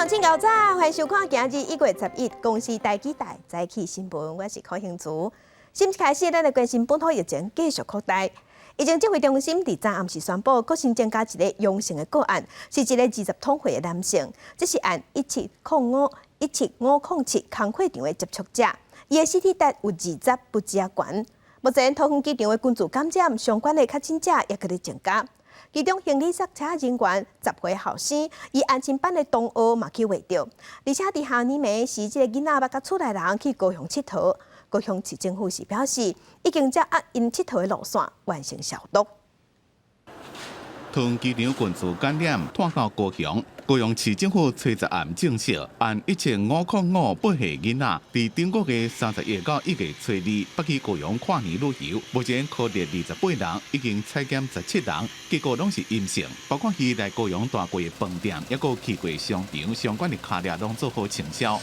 鄉親𠢕早，歡迎收看今日1月11公視台語台早起新聞，我是柯興慈。新聞開始，咱來關心本土疫情繼續擴大。疫情指揮中心佇昨暗時宣布，閣新增加一個陽性的個案，是一个20通歲的男性，這是案170517507工課場的接觸者，伊的 CT 值有20，不止仔懸。目前桃園機場的群聚感染相關的確診者也閣咧增加，其中行李塞車人員10歲後生，伊安親班的同學嘛去秽著，而且佇下暝暝時，這个囡仔捌佮厝內人去高雄𨑨迌，高雄市政府是表示，已經將𪜶𨑨迌的路線完成消毒。桃園機場群聚感染拖到高雄，高雄市政府初十暗證實，案17505八歲囡仔，佇頂個月31到1月初2，捌去高雄跨年旅遊，目前確認28人，已經採檢17人，結果攏是陰性，包括伊來高雄蹛過的飯店，抑閣去過商場相關的卡列攏做好清消。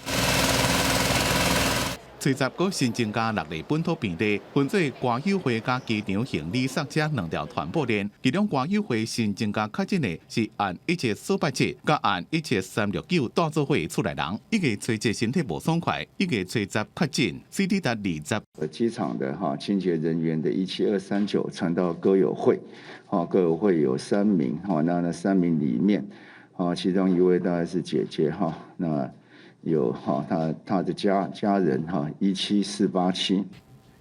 初十閣新增加六例本土病例，分做歌友會佮機場行李塞車兩條傳播鏈。其中歌友會新增加確診的是案17487佮案17369蹛做伙厝內人，1月初七身體無爽快，1月初十確診，CT 值20。機場的哈清潔人員的17239傳到歌友會，哈歌友會有三名，哈那三名裡面，哈其中一位大概是姐姐哈，那。有哈，他的家人哈，17487。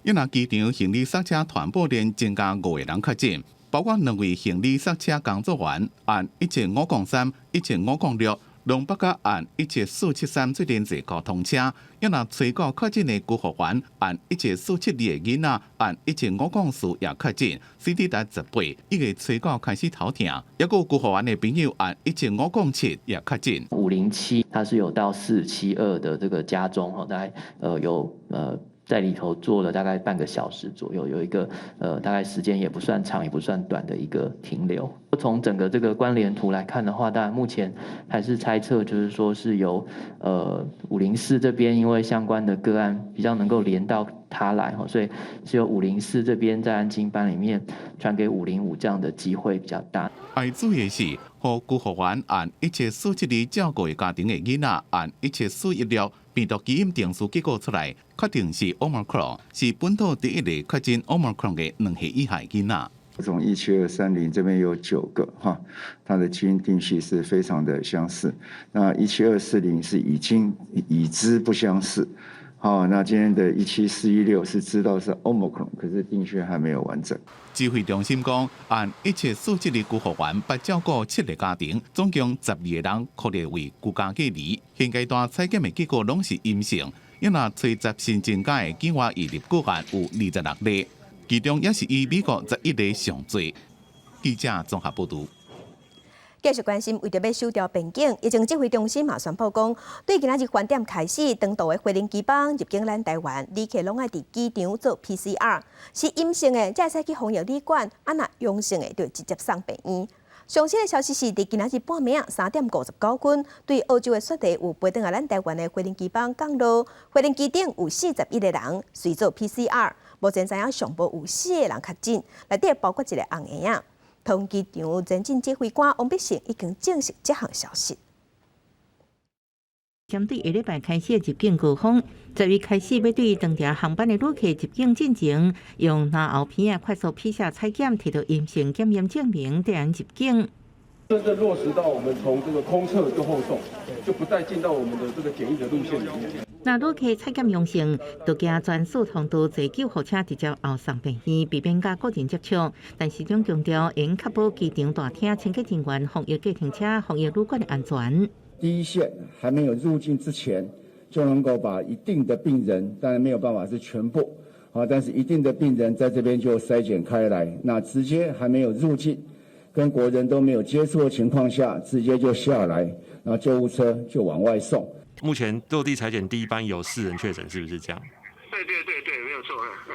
因為機場行李塞車傳播鏈增加五個人確診，包括兩位行李塞車工作員，案17503、17506，攏捌佮案17473做陣坐交通車。因為初九確診的居服員，案17472的囡仔，案17504也確診，CT 值18，1月初九開始頭疼。抑閣有居服員的朋友案17507也確診。 507，他是有到472的這個家中，大概有在裡頭坐了大概半個小時左右，有一個大概時間也不算長，也不算短的一個停留。從整個這個關聯圖來看的話，當然目前還是猜測，就是說是由504這邊，因為相關的個案比較能夠連到他來，所以是由504這邊在安親班裡面傳給505這樣的機會比較大。愛注意的是，予居服員案17472照顧的家庭的囡仔案17416病毒基因定序結果出來，確定是 Omicron，是本土第一例確診 Omicron 的2歲以下囡仔。從17230這邊有9個哈，它的基因定序是非常的相似。那17240是已經已知不相似。好，那今天的17416是知道是 Omicron，可是定序還沒有完整。指揮中心講，案17472居服員捌照顧七個家庭，總共12個人確認為居家隔離。現階段採檢的結果攏是陰性。因為初十新增加的境外移入個案有26例，其中也是以美國11例上濟。記者綜合報導。繼續關心，為著欲守牢邊境，疫情指揮中心嘛宣布講，對今仔日晚點開始，長途的飛行機班入境咱台灣，旅客攏愛佇機場做 PCR，是陰性的，才會使去防疫旅館；啊，若陽性的，就直接送病院。上新的消息是，佇今仔日半暝3點59分，對澳洲的雪梨有飛轉來咱台灣的飛行機班降落，飛行機頂有41個人隨做 PCR，目前知影上無有四個人確診，內底包括一個紅嬰仔。桃園機場前進指揮官王必勝已經證實這項消息。針對下禮拜開始的入境高峰，10月開始欲對長程航班的旅客入境進前，用嚨喉鼻仔快速 PCR 採檢，提到陰性檢驗證明，才能入境。真正落實到我們從這個空測就後送，就不再進到我們的這個檢疫的路線裡面。若旅客採檢陽性，就經專屬通道坐救護車直接後送病院，避免佮個人接觸。但市長強調，應確保機場大廳清潔人員、防疫計程車、防疫旅館的安全。第一線還沒有入境之前，就能夠把一定的病人，當然沒有辦法是全部，啊，但是一定的病人在這邊就篩檢開來，那直接還沒有入境，跟國人都沒有接觸的情況下，直接就下來，然後救護車就往外送。目前落地採檢第一班有四人確診，是不是這樣？對對對對，沒有錯。嗯，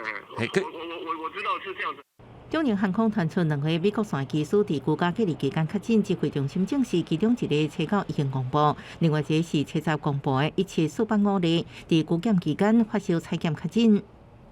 我知道是這樣子。中榮航空傳出兩個美國線機師佇居家隔離期間確診，指揮中心證實其中一個初九已經公布，另外一個是初十公布的17485例，佇居檢期間發燒採檢確診。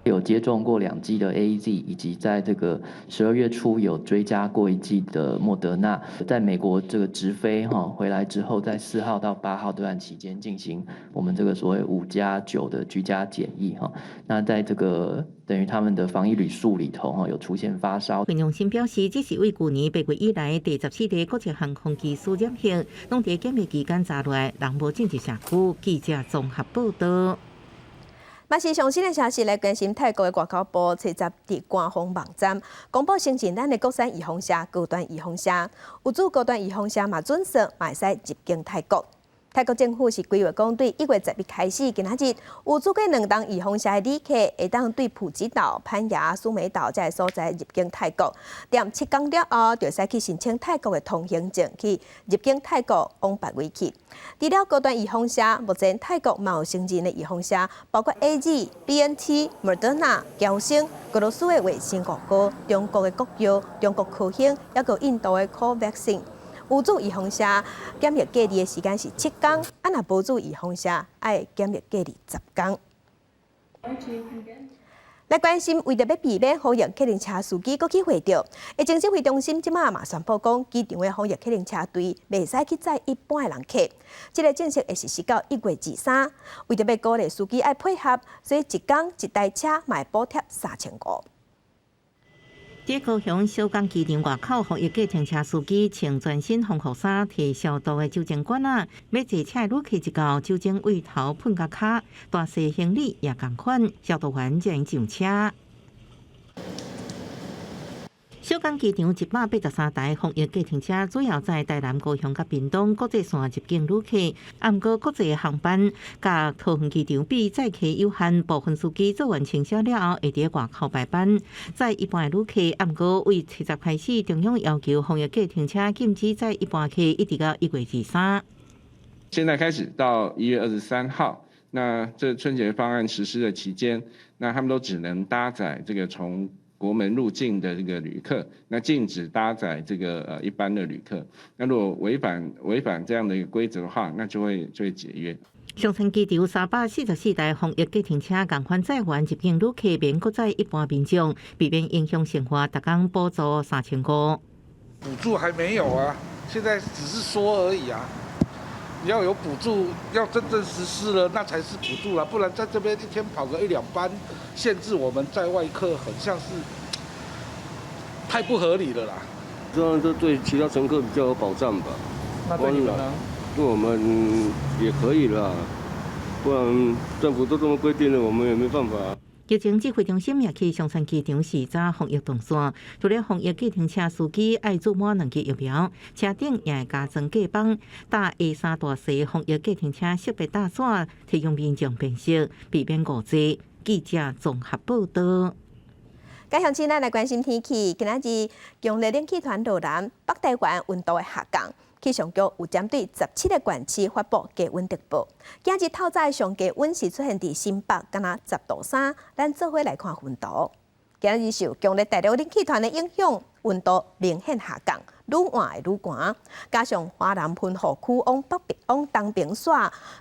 有接種過2劑的 AZ，以及在這個12月初有追加過1劑的莫德納。在美國這個直飛哈回來之後，在4號到8號這段期間進行我們這個所謂5加9的居家檢疫哈。那在這個等於他們的防疫旅宿裡頭哈，有出現發燒。陳榮新表示，這是為舊年8月以來第14例國際航空機師染疫，攏佇檢疫期間查來，人無進入社區。記者綜合報道。嘛是上新的消息來關心泰國的外交部，初十佇官方網站公布承認咱的國產預防射高端預防射，有注高端預防射嘛準算嘛會使入境泰國。泰國政府是規劃講，對1月11開始，今仔日有注過兩針預防射的旅客，會當對普吉島、攀牙、蘇梅島這个所在入境泰國。踮7天了後，就會使去申請泰國的通行證，去入境泰國往別位去。除了高端預防射，目前泰國嘛有承認的預防射，包括 AZ、BNT、莫德納、嬌生、俄羅斯的衛星5號、中國的國藥、中國科興，抑閣印度的 Covaxin。有注預防射檢疫隔離的時間是7天，啊若無注預防射，愛檢疫隔離10天。來關心，為著欲避免防疫客運車司機閣去會著，疫情指揮中心這馬嘛宣布講，機場的防疫客運車隊袂使去載一般的人客。這个政策會實施到1月23。為著欲鼓勵司機愛配合，所以一工一台車嘛會補貼3500。佇高雄小港機場外口，防疫計程車司機穿全身防護衫，提消毒的酒精罐仔，欲坐車的旅客一到，酒精對頭噴共跤，大細行李也仝款，消毒完才上車。小港機場183台防疫計程車，主要載台南、高雄佮屏東國際線入境旅客。啊，毋過國際航班佮桃園機場比載客有限，部分司機做完清消了後，會佇外口排班載一般的旅客。啊，毋過為七十開始，中央要求防疫計程車禁止載一般客，一直到1月23。現在開始到1月23號，那這春節方案實施的期間，那他們都只能搭載這個從國門入境的這個旅客，那禁止搭載這個一般的旅客。那如果違反這樣的一個規則的話，那就會解約。松山機場344台防疫計程車，仝款載完入境旅客，免閣載一般民眾，避免影響生活，逐工補助3500。補助還沒有啊，現在只是說而已啊。你要有補助，要真正實施了，那才是補助啦，不然在這邊一天跑個一兩班，限制我們載外客，很像是太不合理了啦。這樣這對其他乘客比較有保障吧？那對你們呢？對我們也可以啦，不然政府都這麼規定了，我們也沒辦法。疫情指揮中心也去松山機場視察防疫動線，除了防疫計程車司機愛注滿兩劑疫苗，車頂也會加裝隔板，搭 A3大細防疫計程車識別大紙，提供民眾辨識，避免誤坐。記者綜合報道。繼續請咱來關心天氣，今仔日強烈冷氣團落南，北台灣溫度會下降。氣象局有針對17個縣市發布低溫特報。今日透早上低溫是出現佇新北，敢若10度3。咱做伙來看溫度。今日受強烈大陸冷氣團的影響，溫度明顯下降，愈晚會愈寒。加上華南雲雨區往北邊、往東邊徙，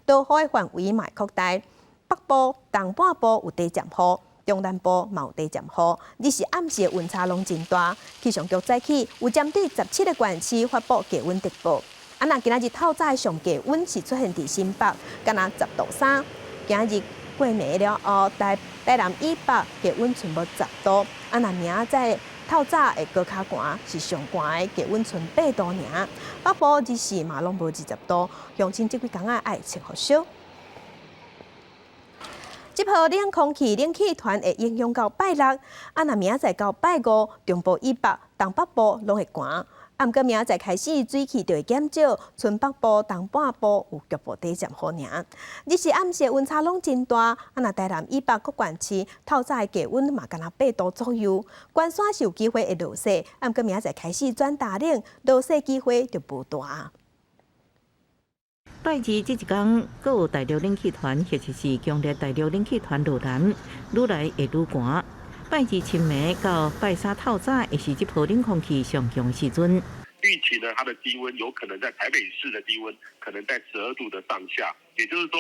落雨的範圍嘛會擴大。北部、東半部有短暫雨，中南部嘛有短暫雨。日時暗時的溫差攏真大。氣象局早起有針對17個縣市發布低溫特報。啊，若今仔日透早上低溫是出現佇新北，敢若10度3。今日過暝了後，台南以北低溫賰無10度。啊，若明仔載透早會閣較寒，是上寒的低溫賰8度爾。北部日時嘛攏無20度，鄉親這幾工仔愛穿予少。這波冷空氣、冷氣團會影響到拜六，啊，若明仔載到拜五，中部以北、東北部攏會寒。啊，毋過明仔載開始水汽就會減少，賰北部、東半部有局部短暫雨爾。日時暗時溫差攏真大，啊，若台南以北各縣市透早的低溫嘛，敢若8度左右。關山是有機會會落雪，啊，毋過明仔載開始轉大冷，落雪機會就無大。拜二這一工，閣有大陸冷氣團或者是強烈大陸冷氣團落南，愈來會愈寒。拜二深暝到拜三透早，會是這波冷空氣上強時陣。預期呢，它的低溫有可能在台北市的低溫可能在12度的上下，也就是說，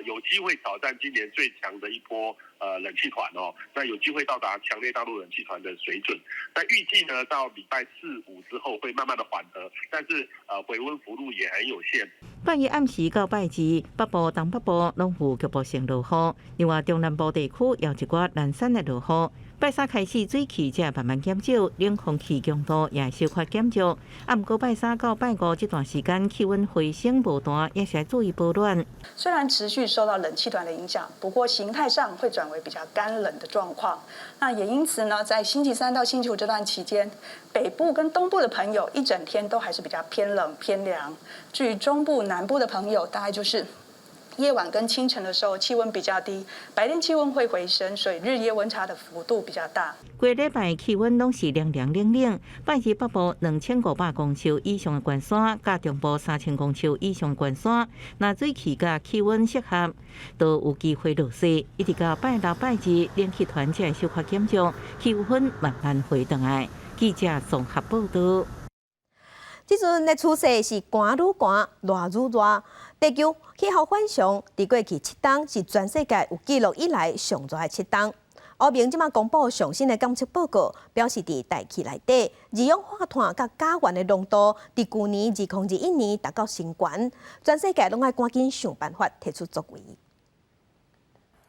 有機會挑戰今年最強的一波。冷氣團哦，那有機會到達強烈大陸冷氣團的水準。那預計呢，到禮拜四五之後會慢慢的緩和，但是回溫幅度也很有限。拜一暗時到拜二，北部、東北部攏有局部性落雨，另外中南部地區有一寡零散的落雨。拜三開始水汽才慢慢減少，冷空氣強度也會小可減弱。啊，毋過拜三到拜五這段時間氣溫回升無大，也是愛注意保暖。雖然持續受到冷氣團的影響，不過形態上會轉為比較乾冷的狀況。那也因此呢，在星期三到星期五這段期間，北部跟東部的朋友一整天都還是比較偏冷偏涼。至於中部、南部的朋友，大概就是夜晚跟清晨的時候氣溫比較低，白天氣溫會回升，所以日夜溫差的幅度比較大。規禮拜氣溫攏是涼涼冷冷，拜二北部2500公尺以上的懸山，佮中部3000公尺以上的懸山，若水汽佮氣溫適合，都有機會落雪。一直到拜六拜日，冷氣團才會小可減弱，氣溫慢慢回轉來。記者綜合報道。這陣的趨勢是寒愈寒，熱愈熱。地球氣候反常，佇過去7冬是全世界有記錄以來上熱的7冬。歐盟這馬公布上新的監測報告，表示佇大氣內底二氧化碳佮甲烷的濃度，佇舊年2021年達到新高。全世界攏愛趕緊想辦法提出作為。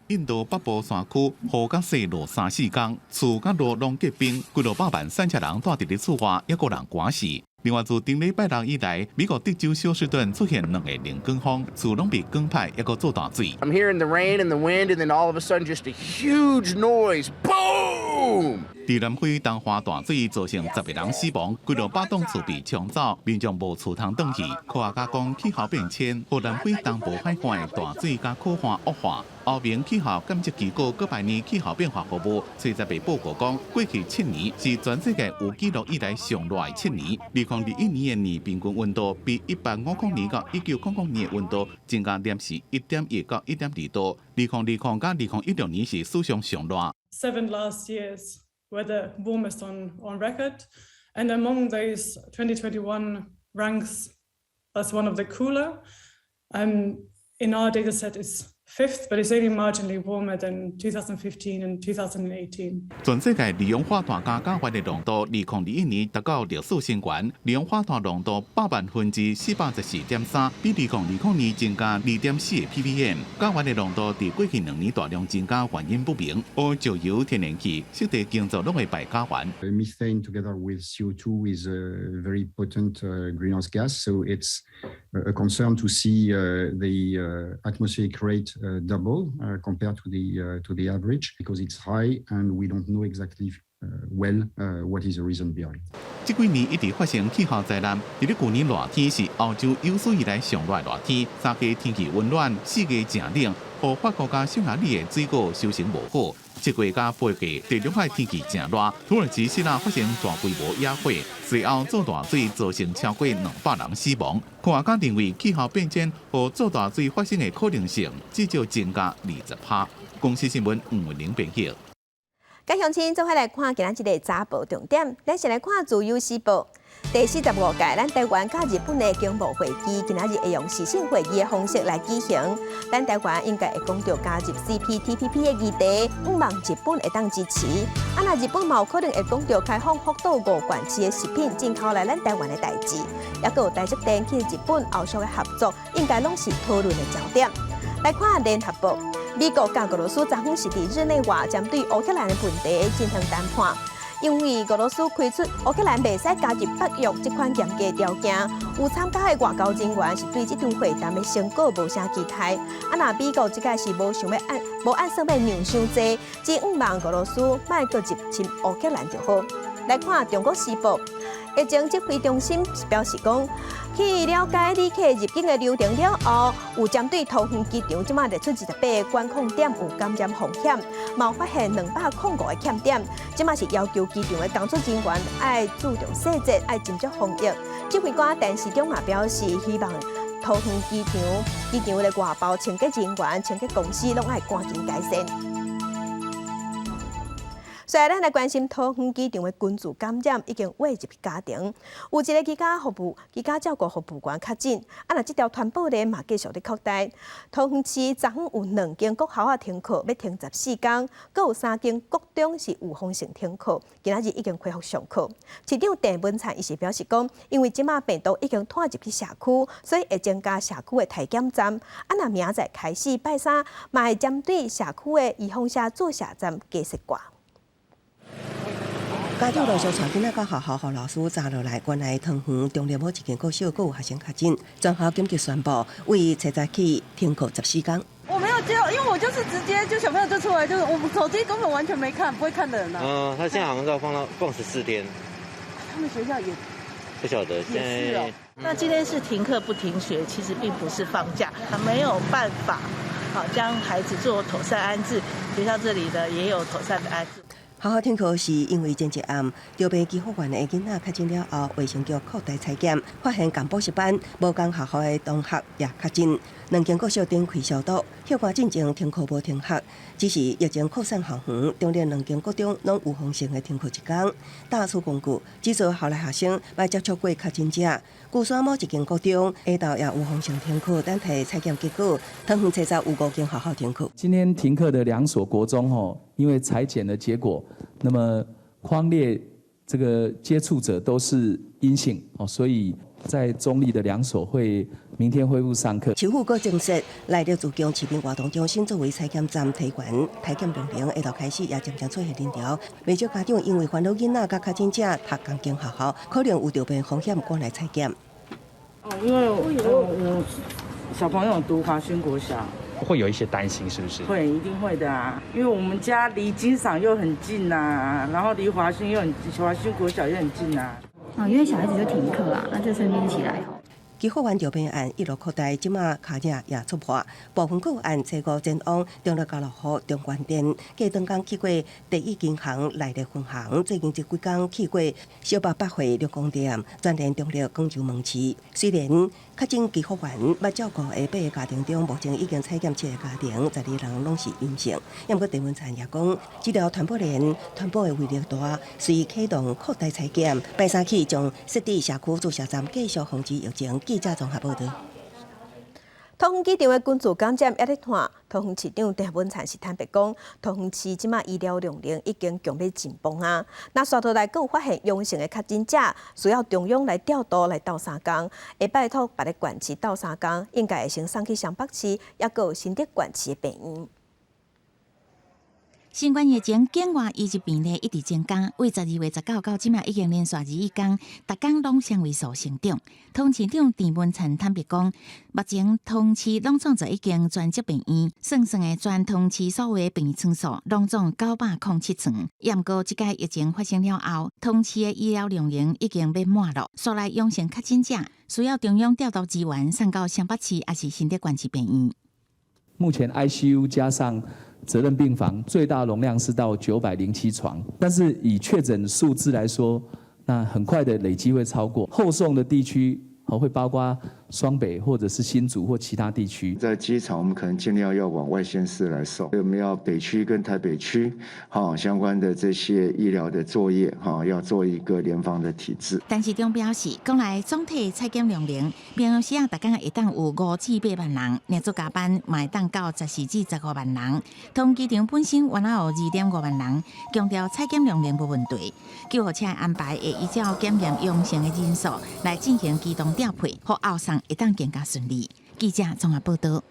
印度北部山區雨佮雪落三四工，厝佮路攏結冰，幾落百萬散赤人蹛佇咧厝外，猶閣有人寒死。另外，自頂禮拜六以來，美國德州休斯頓出現兩个龍捲風，厝攏被捲歹，猶閣做大水。 I'm hearing the rain and the wind, and then all of a sudden, just a huge noise, boom！佇南非東華大水造成10個人死亡，幾落百棟厝被沖走，民眾無厝通轉去。科學家講，氣候變遷，予南非東部海岸的大水佮苦旱惡化。歐盟氣候監測機構閣排年氣候變化服務，隨在被報告講，過去7年是全世界有記錄以來上熱的7年。2021年的年平均溫度比1850年到1900年的溫度增加攝氏1.1到1.2度。2020佮2016年是史上上熱。 Seven last years were the warmest on record, and among those, 2021 ranks as one of the cooler. In our data set is fifth, but it's only marginally warmer than 2015 and 2018. 全世界二氧化碳佮甲烷的濃度，2021年達到歷史新高。二氧化碳濃度414.3%，比2020年增加2.4個 ppm。甲烷的濃度佇過去2年大量增加，原因不明。而石油、天然氣、濕地耕作攏會排甲烷。 Methane together with CO2 is a very potent greenhouse gas, so it's a concern to see the atmospheric rate double compared to the average because it's high and we don't know exactly well what is the reason behind. 這幾年一直發生氣候災難，佇咧舊年熱天是歐洲有史以來上熱的熱天，三月天氣溫暖，四月誠冷，予法國佮匈牙利的水果收成無好。七月佮八月地中海天氣誠熱，土耳其希臘發生大規模野火，隨後做大水造成超過200人死亡。科學家認為氣候變遷予做大水發生的可能性至少增加20%。公視新聞吳文玲編譯。佮鄉親做伙來看今仔日的早報重點，咱先來看《自由時報》第45屆咱台灣佮日本的經貿會議，今仔日會用視訊會議的方式來舉行。咱台灣應該會講著加入 CPTPP 的議題，向望日本會當支持。啊，若日本嘛有可能會講著開放福島五縣市的食品進口來咱台灣的代誌，猶閣有台積電去日本後續的合作，應該攏是討論的焦點。來看聯合報。美國佮俄羅斯昨昏是佇日內瓦針對烏克蘭的問題進行談判，因為俄羅斯開出烏克蘭袂使加入北約這款嚴格條件，有參加的外交人員是對這場會談的成果無啥期待。啊，若美國這擺是無想欲按無按算欲讓傷濟，只向望俄羅斯莫閣入侵烏克蘭就好。來看《中國時報》，疫情指揮中心表示講，去了解旅客入境的流程了後，有針對桃園機場這馬列出28個管控點有感染風險，嘛發現205個欠點，這馬是要求機場的工作人員愛注重細節，愛斟酌防疫。指揮官陳時中嘛表示，希望桃園機場的外包清潔人員、清潔公司攏愛趕緊改善。所以咱來關心桃園機場的群聚感染已經挖入家庭，有一个居家服務、居家照顧服務員確診，啊，若這條傳播鏈嘛繼續咧擴大。桃園市昨昏有兩間國校仔停課，欲停14工，閣有三間國中是預防性停課，今仔日已經恢復上課。市長鄭文燦伊是表示講，因為這馬病毒已經拖入去社區，所以會增加社區的篩檢站。啊，若明仔載開始拜三，嘛會針對社區的預防射注射站加設掛。家長陸續帶囡仔到學校，予老師查落來，原來桃園中壢某一間國小閣有學生確診，全校緊急宣布，對初十起停課14工。我沒有接到，因為我就是直接就小朋友就出來，就是我手機根本完全沒看，不會看的人啊。嗯，他現在好像要放到放14天。他們學校也不曉得，也是哦。那今天是停課不停學，其實並不是放假，他沒有辦法好將孩子做妥善安置。學校這裡的也有妥善的安置。學校停課是因為前一暗，著病居服員的囡仔確診了後，衛生局擴大採檢，發現仝補習班無仝學校的同學也確診。兩間國小頂開消毒，歇寒進前停課無停學，只是疫情擴散校園，中壢兩間國中攏預防性的停課一工。大出公告，指導校內學生莫接觸過確診者。龜山某一間國中下晝也預防性停課，等待採檢結果。桃園初十有五間學校停課。今天停課的兩所國中，吼，因為採檢的結果，那麼匡列這個接觸者都是陰性，哦，所以在中壢的兩所會明天恢復上課。市府閣增設內壢自強市民活動中心作為採檢站提懸，採檢量能下晝開始也漸漸出現人潮。袂少家長因為煩惱囡仔佮確診者讀仝間學校，可能有著病風險，趕來採檢。哦，因為我小朋友讀華興國小。會有一些擔心，是不是？會，一定會的啊，因為我們家離機場又很近啊，然後離華興又很華興國小又很近啊。啊，因為小孩子就停課啊，那就順便一起來。居服員著病案一路擴大，這馬跤跡也出破，部分個案初五前往中壢家樂福中原店，過當工去過第一銀行內壢分行，最近這幾工去過小北百貨六公店，全聯中壢廣州門市。雖然確診居服員捌照顧的八个家庭中，目前已經採檢七个家庭，12人攏是陰性。毋過鄭文燦也講，這條傳播鏈傳播的威力大，隨啟動擴大採檢，拜三起將設置社區注射站，繼續防止疫情。記者綜合報道。桃園機場的群聚感染猶咧拖，桃園市長鄭文燦是坦白講，桃園市這馬醫療量能已經強欲緊繃啊。若紲落來閣有發現陽性的確診者，需要中央來調度來鬥相共，會拜託別个縣市鬥相共，應該會先送去雙北市，抑閣有新竹縣市的病院。新冠疫情，境外移入病例一直增加，對12月19到這馬已經連續21工，逐工攏雙位數成長。桃園市長鄭文燦坦白講，目前桃園市攏總十一間專責病院，算算的全桃園市所有的病院床數攏總907床。毋過這擺疫情發生了後，桃園市的醫療量能已經欲滿了，所來陽性確診者需要中央調度資源送到雙北市，抑是新竹縣市病院。目前 ICU 加上責任病房最大容量是到907床，但是以確診數字來說，那很快的累積會超過後送的地區，會包括雙北或者是新竹或其他地區。在機場，我們可能盡量要往外縣市來送，我們要北區跟台北區，哈相關的這些醫療的作業，哈要做一個聯防的體制。陳市長表示，將來總體採檢量能，平常時啊，逐工會當有5至8萬人，若做加班，嘛會當到14至15萬人。桃園機場本身原來有2.5萬人，強調採檢量能無問題。救護車安排會依照檢驗陽性的人數來進行機動調配，予後送會當更加順利。記者綜合報道。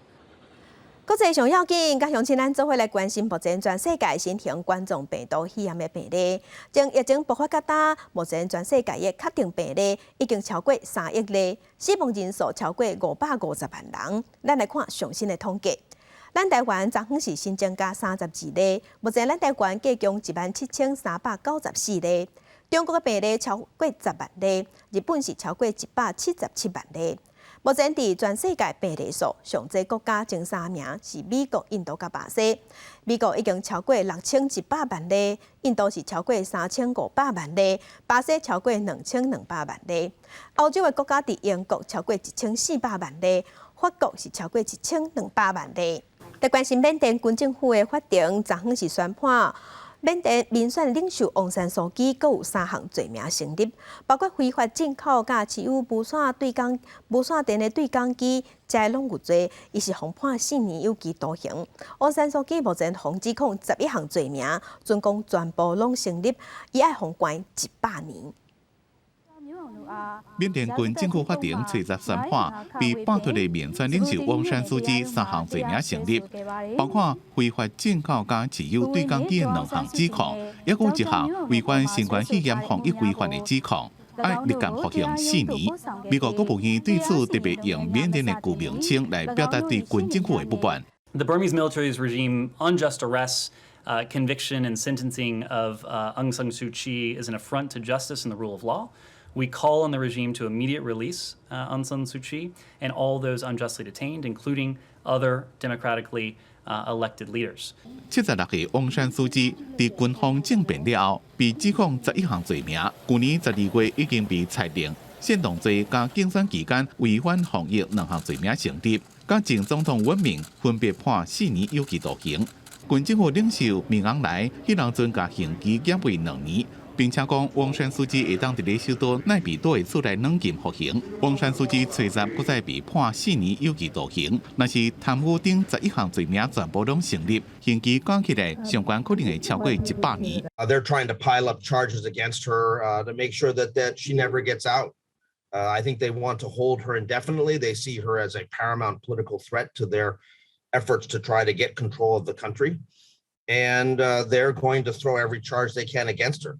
國際上要緊，佮鄉親咱做伙來關心目前全世界新型冠狀病毒肺炎的病例。從疫情爆發到今，目前全世界的確定病例已經超過3億例，死亡人數超過550萬人。咱來看上新的統計，咱台灣昨昏是新增加32例，目前咱台灣計共17,394例。中國的病例超過10萬例，日本是超過177萬例。目前佇全世界病例數上濟國家前三名是美國、印度佮巴西。美國已經超過6100萬例，印度是超過3500萬例，巴西超過2200萬例。歐洲的國家佇英國超過1400萬例，法國是超過1200萬例。在關心緬甸軍政府的法庭，昨昏是宣判。緬甸民選領袖翁山蘇姬閣有三項罪名成立，包括非法進口佮持有無線對講無線電的對講機，這攏有罪。伊是予判4年有期徒刑。翁山蘇姬目前予指控11項罪名，總共全部攏成立，伊愛予關100年。緬甸軍政府法庭初十宣判，被罷黜的民選領袖翁山蘇姬三項罪名成立，包括非法進口佮持有對講機的兩項指控，抑閣有一項違反新冠肺炎防疫規範的指控，愛入監服刑四年。美國國務院對此特別用緬甸的舊名稱來表達對軍政府的不滿。 The Burmese military's regime unjust arrests, conviction and sentencing of Aung San Suu Kyi is an affront to justice and the rule of law. We call on the regime to immediate release Aung San Suu Kyi and all those unjustly detained, including other democratically elected leaders. 76歲翁山蘇姬佇軍方政變了後，被指控11項罪名。舊年12月已經被裁定煽動罪佮競選期間違反防疫兩項罪名成立，佮前總統尹明分別判4年有期徒刑。軍政府領袖敏昂萊彼當陣共刑期減為2年。並且講，翁山蘇姬會當佇咧首都奈比多的厝內軟禁服刑。翁山蘇姬初十閣再被判四年有期徒刑，若是貪污等十一項罪名全部攏成立，刑期加起來上懸可能會超過100年。 They're trying to pile up charges against her to make sure that she never gets out. I think they want to hold her indefinitely. They see her as a paramount political threat to their efforts to try to get control of the country. And they're going to throw every charge they can against her.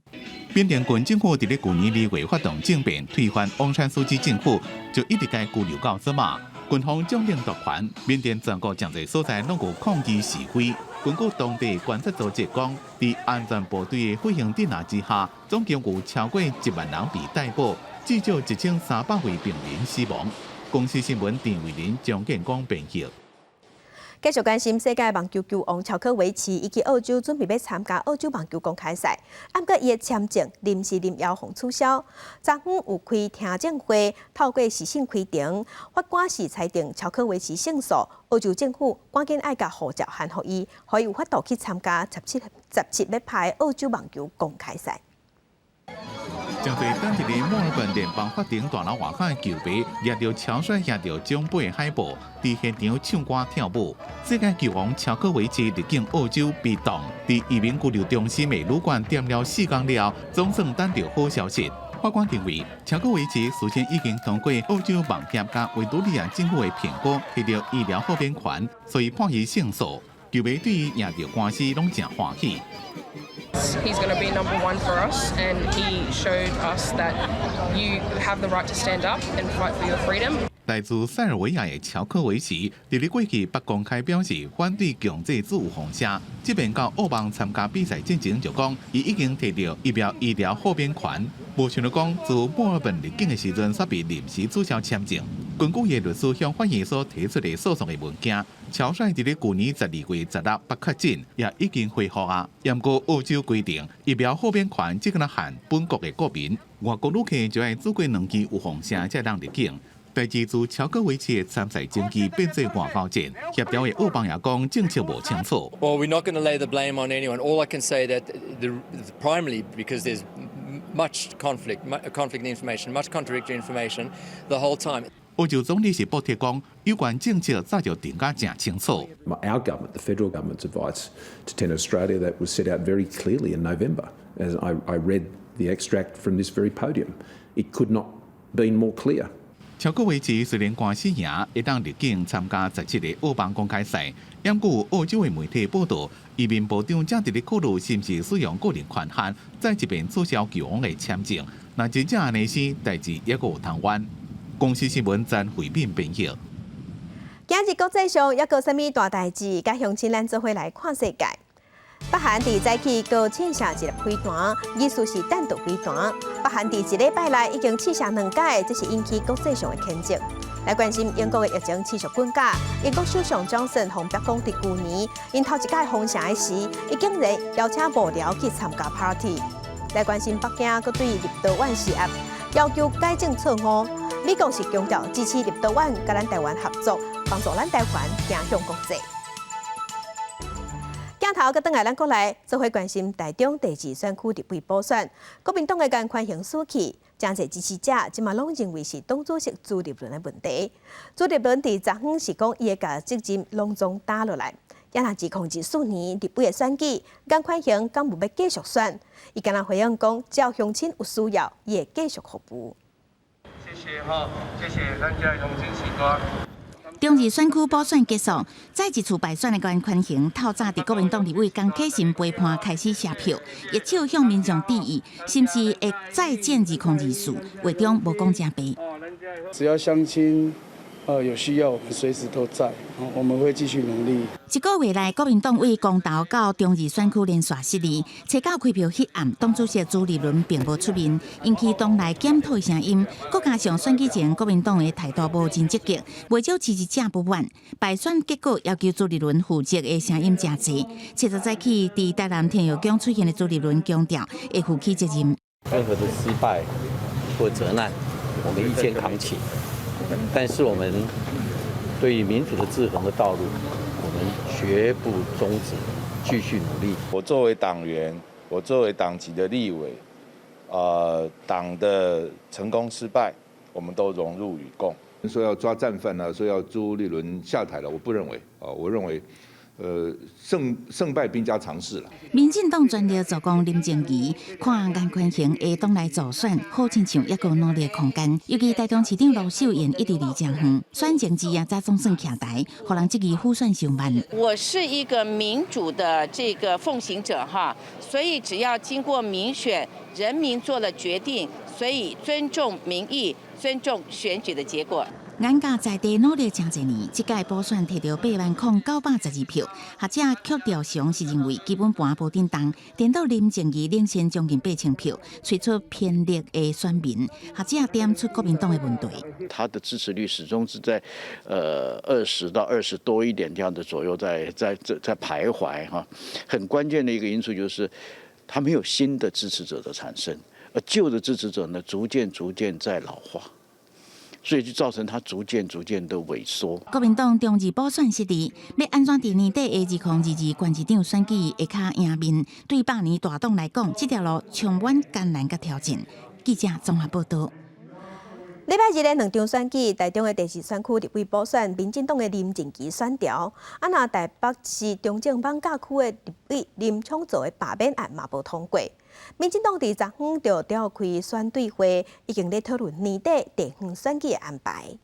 緬甸軍政府佇咧舊年2月發動政變，推翻翁山蘇姬政府，就一直共拘留到這馬。軍方掌領大權，緬甸全國誠濟所在攏有抗議示威。根據當地觀察組織講，佇安全部隊的飛行鎮壓之下，總共有超過1萬人被逮捕，至少1300位平民死亡。公視新聞鄭慧玲、張建光編譯。繼續關心世界網球球王喬科維奇，伊去澳洲準備欲參加澳洲網球公開賽，毋過伊的簽證臨時臨要予取消。昨昏有開聽證會，透過視訊開庭，法官是裁定喬科維奇勝訴。澳洲政府趕緊愛共護照還予伊，予伊有法度去參加17欲拍澳洲網球公開賽。誠濟等佇咧墨爾本聯邦法庭大樓外口的球迷，攑著喬帥攑著獎杯的海報，佇現場唱歌跳舞。世界球王喬科維奇入境澳洲被擋，佇移民拘留中心的旅館踮了4工了後，總算等著好消息。法官認為，喬科維奇事先已經通過澳洲網協佮維多利亞政府的評估，獲得醫療豁免權，所以判伊勝訴。球迷對伊贏著官司攏誠歡喜。 He's going to be number one for us, and he showed us that you have the right to stand up and fight for your freedom. 來自塞爾維亞的喬科維奇，佇咧過去捌公開表示反對強制注預防射，這擺到澳網參加比賽進前就講，伊已經提著疫苗醫療豁免權，無想著講自墨爾本入境的時陣，煞被臨時取消簽證。根據伊的律師向法院所提出的訴訟的文件，喬帥佇咧舊年12月16捌確診，也已經恢復啊。毋過澳洲規定，疫苗豁免權只敢若限本國的國民，外國旅客就愛注過兩劑預防射才通入境。代誌自喬科維奇的參賽爭議變做外交戰，協調的澳網也講政策無清楚。 Well, we're not going to lay the blame on anyone. All I can say that primarily because there's much conflict, conflicting information, much contradictory information the whole time. 澳洲總理是布特講，有關政策早就定甲誠清楚。 Our government, the federal government's advice to Tennis Australia that was set out very clearly in November. As I read the extract from this very podium, it could not been more clear. 喬科維奇雖然官司贏，會當入境參加十七个澳網公開賽，毋過澳洲的媒體報道，移民部長正佇咧考慮是毋是使用個人權限，再一遍取消球王的簽證。若真正按呢是，代誌猶閣有通冤。公視新聞曾慧敏編譯。今日國際上猶閣有啥物大代誌？佮鄉親咱做伙來看世界。北韓佇早起閣試射一粒飛彈，疑似是彈道飛彈。北韓佇一禮拜內已經試射兩擺，這是引起國際上的譴責。來關心英國的疫情持續滾加，英國首相強森予曝講佇舊年𪜶頭一擺封城的時，伊竟然邀請幕僚去參加 party。來關心北京閣對立陶宛施壓，要求改正錯誤。美國是強調支持立陶宛佮咱台灣合作，幫助咱台灣走向國際。鏡頭閣轉來咱國內，做伙關心台中第二選區立委補選，國民黨的顏寬恆輸去，誠濟支持者這馬攏認為是黨主席朱立倫的問題。朱立倫佇昨昏是講，伊會共責任攏總擔落來。也若2024年立委的選舉，顏寬恆敢有欲繼續選？伊敢若回應講，只要鄉親有需要，伊會繼續服務。謝謝哈，謝謝咱遮鄉親序大。中二選區補選結束，再一次敗選的顏寬恆，透早佇國民黨立委江啟臣陪伴開始謝票，一手向民眾致意，是毋是會再戰2024？話中無講誠白。只要鄉親有需要，我們隨時都在，我們會繼續努力。一個月內，國民黨為公投到中二選區連續失利，初九開票彼暗，黨主席朱立倫並無出面，引起黨內檢討聲音。閣加上選舉前國民黨的態度無真積極，袂少支持者不滿。敗選結果要求朱立倫負責的聲音誠濟。7日早起，佇台南天佑宮出現的朱立倫強調會負起責任。任何的失敗或責難，我們一肩扛起。但是我們對於民主的制衡的道路，我們絕不終止，繼續努力。我作為黨員，我作為黨籍的立委，黨的成功失敗，我們都榮辱與共。說要抓戰犯啊，說要朱立倫下台了，我不認為啊，我認為，勝敗兵家常事啦。民進黨全力助攻林靜儀，看顏寬恆會黨內助選，好親像猶閣努力空間。尤其台中市長盧秀燕一直離誠遠，選前之夜才總算徛台，予人質疑輔選傷慢。我是一個民主的這個奉行者哈，所以只要經過民選，人民做了決定，所以尊重民意，尊重選舉的結果。顏家在地努力誠濟年，這屆補選摕著8萬零912票。學者曲調上是認為基本盤無振動，顛倒林靜儀領先將近8000票，催出偏綠的選民。學者點出國民黨的問題。他的支持率始終是在20到20多一點這樣的左右在徘徊哈。很關鍵的一個因素就是，他沒有新的支持者的產生，而舊的支持者呢，逐漸逐漸在老化。所以就造成他逐漸逐漸的萎縮。國民黨中二補選失利，欲按怎佇年底的2022縣市長選舉會較贏面？對百年大黨來講，這條路充滿艱難佮挑戰。記者綜合報道。禮拜日的兩場選舉，台中的第二選區立委補選，民進黨的林靜儀選牢。啊，若台北市中正艋舺區的立委林昶佐的罷免案嘛無通過。民進黨佇昨昏就召開選對會，已經咧討論年底地方選舉的安排。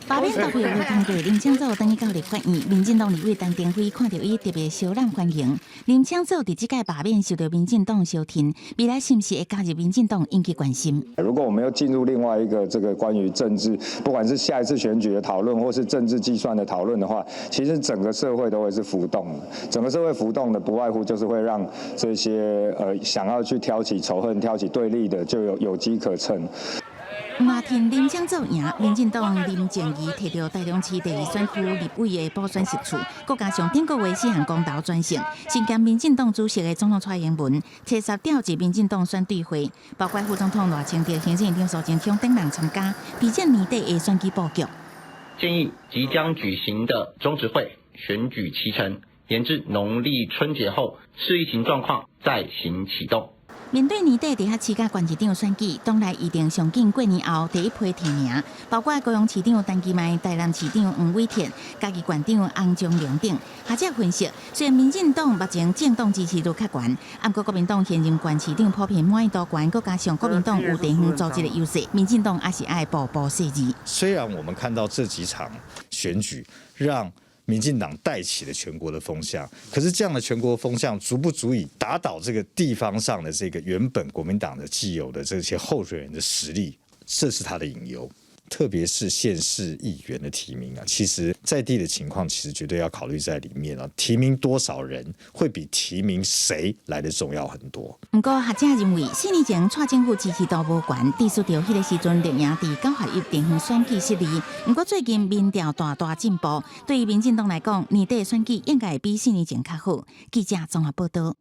罷免投票無通過，林昶佐轉去到立法院，民進黨立委陳亭妃看著伊特別相攬歡迎。林昶佐佇這屆罷免受著民進黨相挺，未來是毋是會加入民進黨引起關心。如果我們又進入另外一個這個關於政治，不管是下一次選舉的討論，或是政治計算的討論的話，其實整個社會都會是浮動的。整個社會浮動的，不外乎就是會讓這些想要去挑起仇恨、挑起對立的，就有機可乘。嘛聽林昶佐贏，民進黨林靜儀摕著台中市第二選區立委的補選席次，閣加上頂個月四項公投轉勝，身兼民進黨主席的總統蔡英文，初十召集民進黨選對會，包括副總統賴清德、行政院長蘇貞昌等人參加，備戰年底的選舉布局。建議即將舉行的中執會選舉期程延至農曆春節後，視疫情狀況再行啟動。面對年底直轄市佮縣市長選舉，黨內預定上緊過年後第一批提名，包括高雄市長陳其邁、台南市長黃偉哲、嘉義縣長洪松龍等。學者分析，雖然民進黨目前政黨支持度較懸，毋過國民黨現任縣市長普遍滿意度懸，閣加上國民黨有地方組織的優勢，民進黨也是愛步步細緻。雖然我們看到這幾場選舉，讓民進黨帶起了全國的風向，可是這樣的全國風向足不足以打倒這個地方上的這個原本國民黨的既有的這些候選人的實力？這是他的隱憂。特別是縣市議員的提名啊，其實在地的情況其實絕對要考慮在裡面啊。提名多少人會比提名誰來得重要很多。毋過學者認為，4年前蔡政府支持度無懸，致使著彼个時陣力贏佇9合1地方選舉失利。毋過最近民調大大進步，對於民進黨來講，年底選舉應該會比4年前較好。記者綜合報道。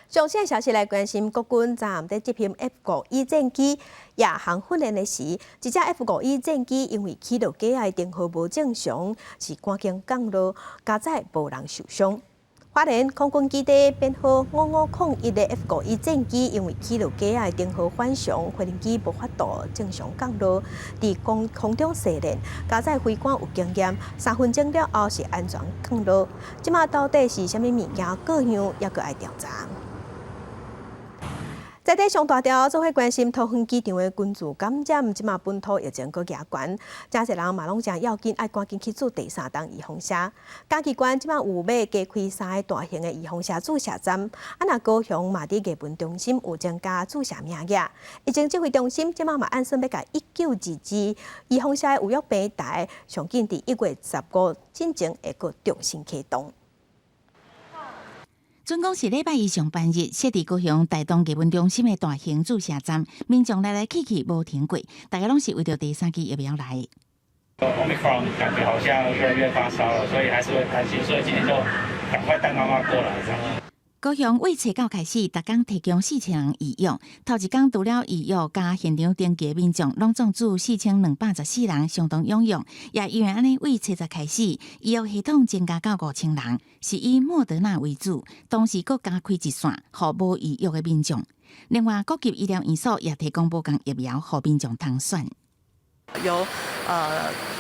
上新的消息來關心，國軍昨暗佇執行 F-5E 戰機夜航訓練的時，一隻 F-5E 戰機因為起落架的燈號無正常，是趕緊降落，佳哉無人受傷。花蓮空軍基地編號5501的 F-5E 戰機，因為起落架的燈號反常，飛行機無法度正常降落，佇空空中試練，佳哉飛官有經驗，3分鐘了後是安全降落。這馬到底是啥物物件過樣，猶閣愛調查。在地上大條做伙關心桃園機場的群聚感染，這馬本土疫情閣加懸，誠濟人嘛攏誠要緊，愛趕緊去注第三針預防射。嘉義縣這馬有欲加開三個大型的預防射注射站，啊若高雄嘛佇藝文中心有增加注射名額。疫情指揮中心這馬嘛按算欲共1922預防射的預約平台，上緊佇1月15進前會閣重新啟動。準講是禮拜一上班日，設佇高雄大東藝文中心的大型注射站，民眾來來去去無停過，大家攏是為著第三劑疫苗來。 Omicron 感覺好像越來越發燒了，所以還是會擔心，所以今天就趕快帶媽媽過來。這樣。高雄對初九開始，逐工提供4000人預約。頭一工除了預約佮現場登記的民眾，攏總注4214人，相當踴躍。也因為按呢，對初十開始，預約系統增加到5000人，是以莫德納為主，同時閣加開一線，予無預約的民眾。另外，各級醫療院所也提供無仝疫苗，予民眾通選。由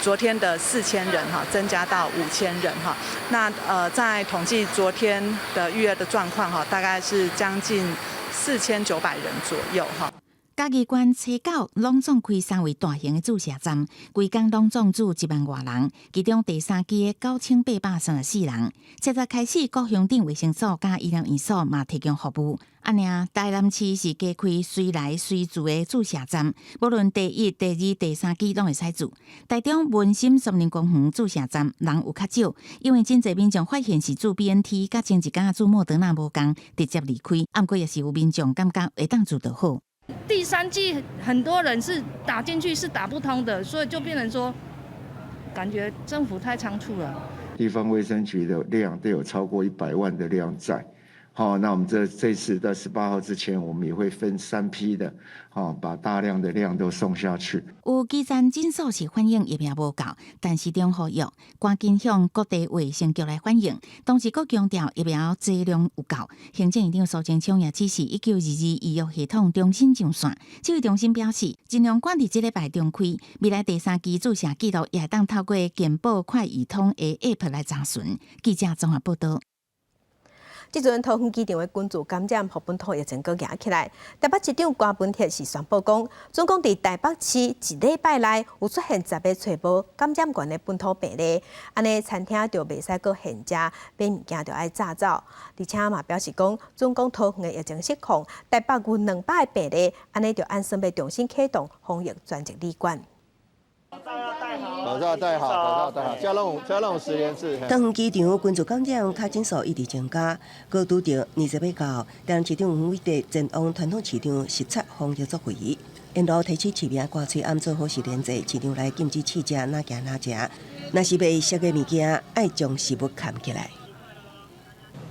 昨天的4000人哈增加到5000人哈，那在統計昨天的預約的狀況哈，大概是將近4900人左右哈。嘉義縣初九攏總開三位大型的注射站，規工攏總注1萬外人，其中第三劑的9834人。七日開始，各鄉鎮衛生所佮醫療院所嘛提供服務。按呢，台南市是加開隨來隨注的注射站，無論第一、第二、第三劑攏會使注。台中文心松林公園注射站人有較少，因為真濟民眾發現是注 BNT，佮前一工注莫德納無仝，直接離開。毋過也是有民眾感覺會當注就好。第三劑很多人是打進去是打不通的，所以就變成說，感覺政府太倉促了。地方衛生局的量都有超過100萬的量在，好，那我們這次在18號之前，我們也會分三批的，好，把大量的量都送下去。有基層診所是反映疫苗無夠，但市長呼籲趕緊向各地衛生局來反映，同時閣強調疫苗劑量有夠。行政院長蘇貞昌也指示1922預約系統重新上線。指揮中心表示，盡量趕佇這禮拜中開，未來第三劑注射記錄也會當透過健保快易通的 App 來查詢。記者綜合報道。這陣桃園機場的群聚感染，予本土疫情閣夯起來。台北市長柯文哲是宣布講，總共佇台北市一禮拜內有出現10个揣無感染源的本土病例，按呢餐廳就袂使閣現食，買物件就愛紮走。而且嘛表示講，總共桃園的疫情失控，台北有200個病例，按呢就按算欲重新啟動防疫專責旅館。口罩戴好，口罩戴好，加那種實聯制。桃園機場群聚感染確診數一直增加，閣拄著年節欲到，台南市長黃偉哲前往傳統市場視察防疫作為，沿路提起市民掛喙罨做好實聯制，市場內禁止試食哪行哪食，若是袂熟的物件，愛將食物崁起來。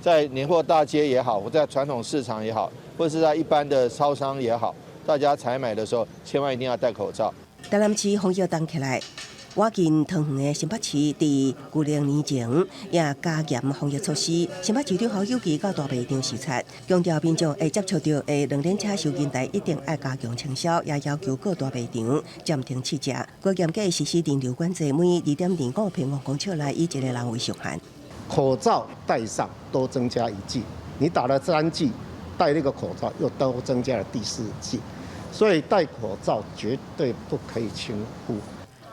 在年貨大街也好，或在傳統市場也好，或是在一般的超商也好，大家採買的時候，千萬一定要戴口罩。台南市防疫動起來，倚近桃園的新北市，佇舊曆年前也加嚴防疫措施。新北市長侯友宜到大賣場視察，強調民眾會接觸著的兩輪車收銀台一定愛加強清消，也要求各大賣場暫停試食，閣嚴格實施人流管制，每2.25平方公尺內以一個人為上限。口罩戴上多增加一劑，你打了三劑，戴那個口罩又多增加了第四劑。所以戴口罩絕對不可以輕忽。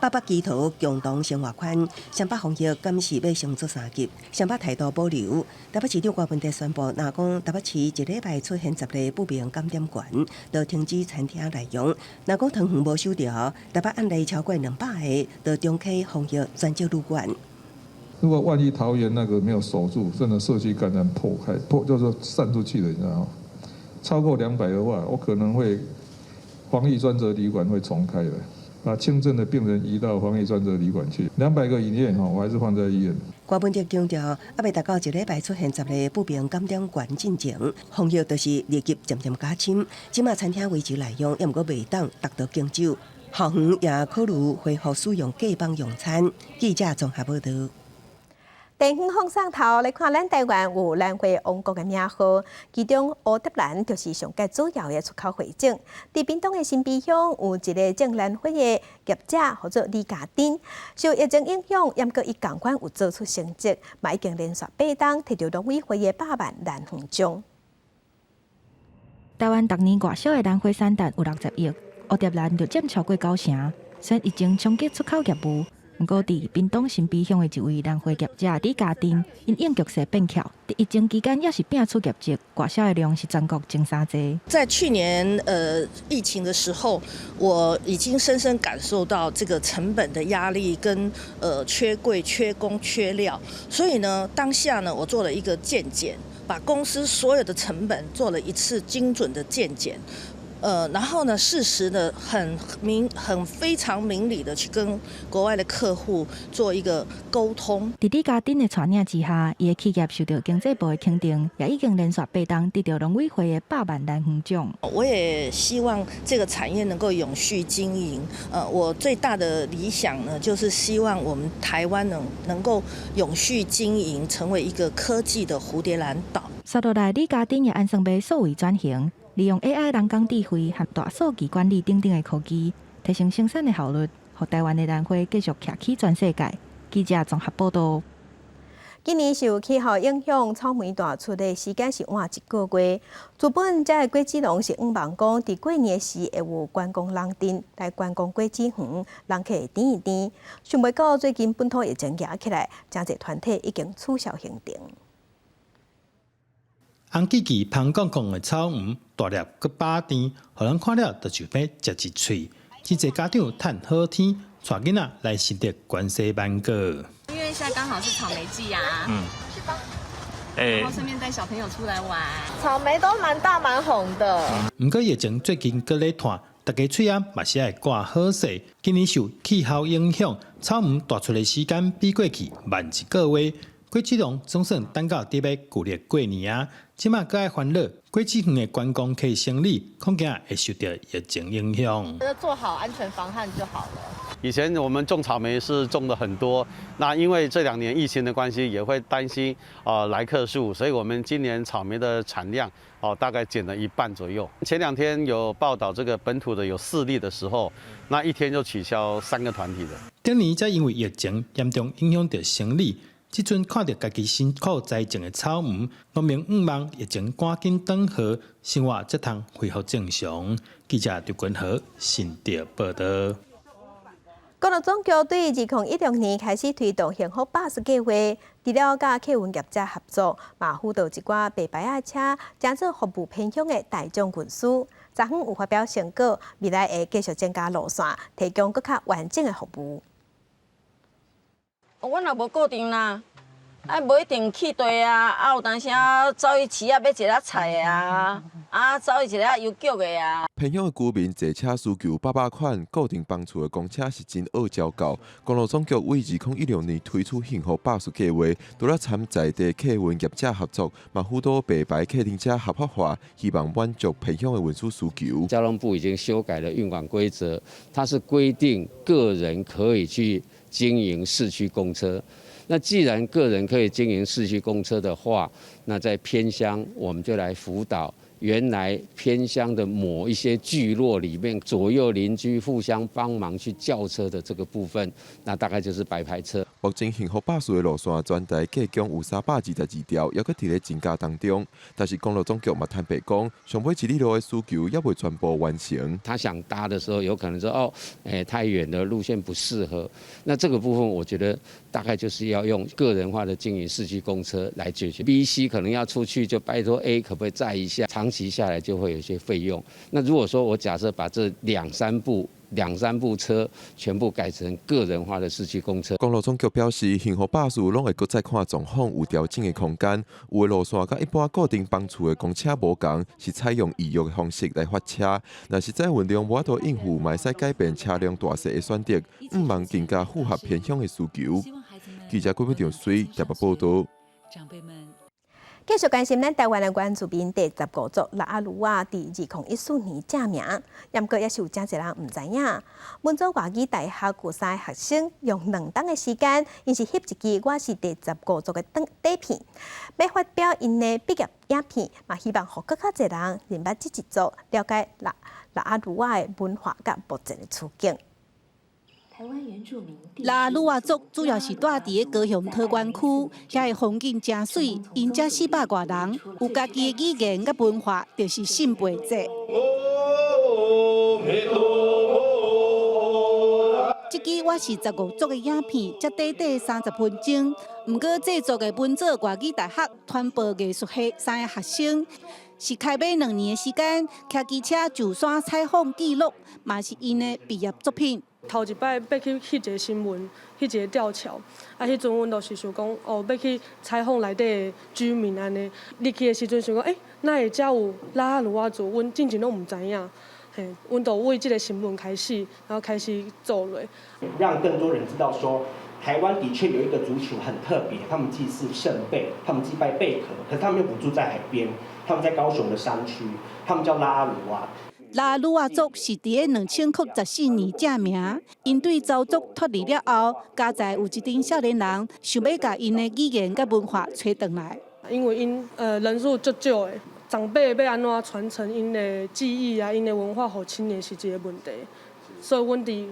北北基桃共同生活圈，雙北防疫敢是欲升做三級，雙北態度保留。台北市長柯文哲宣布，若講台北市一禮拜出現10例不明感染源，就停止餐廳內用。若講桃園無守牢，台北案例超過200個，就重啟防疫專責旅館。如果萬一桃園那個沒有守住，真的社區感染破開破，就是散出去了，你知道嗎？超過200的話，我可能會。防疫專責旅館會重開的。把輕症的病人移到防疫專責旅館去。200個以內吼，我還是放在醫院。柯文哲強調，猶未達到一禮拜出現10例布病感染源進前，防疫就是日級漸漸加深。這馬餐廳維持內用，猶毋過袂當逐桌敬酒。校園也考慮恢復使用隔板用餐。記者綜合報導。電園放送頭來看，咱台灣有蘭花王國的名號，其中蝴蝶蘭就是上蓋主要的出口花種。佇屏東的新埤鄉有一个種蘭花的業者，號做李家珍。受疫情影響，猶閣伊仝款有做出成績，嘛已經連續8冬提著農委會的百萬蘭花獎。台灣逐年外銷的蘭花產值有60億，蝴蝶蘭就佔超過9成。雖然疫情衝擊出口業務，毋過佇屏東新埤鄉的一位蘭花業者李家珍，因應局勢變巧，佇疫情期間猶是拼出業績，外銷的量是全國前三濟。在去年疫情的時候，我已經深深感受到這個成本的壓力跟缺櫃、缺工、缺料，所以呢，當下呢，我做了一個健檢，把公司所有的成本做了一次精準的健檢。然後呢，適時的很明、很非常明理的去跟國外的客戶做一個溝通。佇李家珍的帶領之下，伊的企業受到經濟部的肯定，也已經連續8冬得著農委會的百萬蘭花獎。我也希望這個產業能夠永續經營。我最大的理想呢，就是希望我們台灣能夠永續經營，成為一個科技的蝴蝶蘭島。接落來，李家珍也按算欲數位轉型。利用 AI 人工智慧和大數據管理等等的科技，提升生產的效率，予台灣的蘭花繼續徛起全世界。記者綜合報導。今年受氣候影響，草莓大出的時間是晚一個月。原本遮的果子農是向望講，佇過年時會有觀光人陣來觀光果子園，人客會甜一甜。想袂到最近本土疫情夯起來，誠濟團體已經取消行程。紅吱吱、芳摃摃的草莓，大粒閣飽甜，予人看了就想欲食一喙。真濟家長趁好天，帶囡仔來新竹關西挽果。因為現在剛好是草莓季啊，然後順便帶小朋友出來玩。草莓都蠻大蠻紅的。毋過疫情最近閣咧湠，大家喙仔嘛是愛掛好勢。今年受氣候影響，草莓大出的時間比過去慢一個月。果子農總算等到佇欲舊曆過年啊，這馬閣愛煩惱果子園的觀光客生理，恐驚會受著疫情影響。做好安全防範就好了。以前我們種草莓是種的很多，那因為這兩年疫情的關係，也會擔心來客數，所以我們今年草莓的產量哦大概減了一半左右。前兩天有報道這個本土的有4例的時候，那一天就取消3個團體的。頂年才因為疫情嚴重影響著生理。這陣看著家己辛苦栽種的草莓，農民向望疫情趕緊轉好，生活才通恢復正常。記者劉君和新竹報導。公路總局對2016年開始推動幸福巴士計劃，除了佮客運業者合作，嘛輔導一寡白牌仔車，成做服務偏鄉的大眾運輸。昨昏有發表成果，未來會繼續增加路線，提供閣較完整的服務。阮也無固定啦，啊，無一定去地啊，啊，有當時啊走去市仔買一寡菜的啊，啊，走去一寡郵局的啊。偏鄉的居民坐車需求百百款，固定班次的公車是真惡招教。公路總局為2016年推出幸福巴士計劃，除了參在地客運業者合作，嘛輔導白牌客運車合法化，希望滿足偏鄉的運輸需求。交通部已經修改了運管規則，它是規定個人可以去經營市區公車。那既然個人可以經營市區公車的話，那在偏鄉我們就來輔導原來偏鄉的某一些聚落裡面左右鄰居互相幫忙去叫車的這個部分，那大概就是白牌車。目前幸福巴士的路線全台計共有322條，猶閣佇咧增加當中。但是公路總局嘛坦白講，上尾一里路的需求猶未全部完成。他想搭的時候，有可能說哦，太遠的路線不適合。那這個部分，我覺得大概就是要用個人化的經營市區公車來解決。B、C 可能要出去，就拜託 A 可不可以載一下？長期下來就會有一些費用。那如果說我假設把這兩三部兩三部車全部改成個人化的市區公車。公路總局表示，幸福巴士攏會閣再看狀況，有調整的空間。有的路線佮一般固定班次的公車無仝，是採用預約的方式來發車。若是載運量無法度應付，嘛會使改變車輛大細的選擇，毋望更加符合偏鄉的需求。記者郭美水台北報導。繼續關心咱台灣的原住民第十五族拉阿魯仔，佇2014年正名，毋過也是有誠濟人毋知影。文藻外語大學有三个學生用2冬的時間，𪜶是翕一支我是第十五族的短短片，欲發表𪜶的畢業影片，嘛希望予閣較濟人認捌這一族，了解拉阿魯仔的文化佮目前的處境。拉阿魯仔族主要是住佇咧高雄桃園區，遐个風景誠媠，𪜶才400外人，有家己的語言佮文化，就是聖杯節。這支我是十五族的影片，才短短30分鐘。毋過製作的文藻外語大學傳播藝術系三个學生，是開碼2年的時間，騎機車上山採訪記錄，嘛是𪜶的畢業作品。頭一擺欲去翕一个新聞，翕一个吊橋，啊，彼陣阮就是想講，哦，欲去採訪內底的居民按呢。入去的時陣想講，欸，哪會遮有拉阿魯仔族？阮進前攏毋知影，嘿，阮就為這个新聞開始，然後開始做落。讓更多人知道說，台灣的確有一個族群很特別，他們祭祀聖貝，他們祭拜貝殼，可是他們又不住在海邊，他們在高雄的山區，他們叫拉阿魯仔。拉阿魯仔族是佇咧2014年正名，𪜶對鄒族脫離了後，家在有一陣少年人想欲共𪜶的語言佮文化揣轉來。因為𪜶人數足少的，長輩欲按怎傳承𪜶的記憶啊，𪜶的文化予青年是一個問題，所以阮佇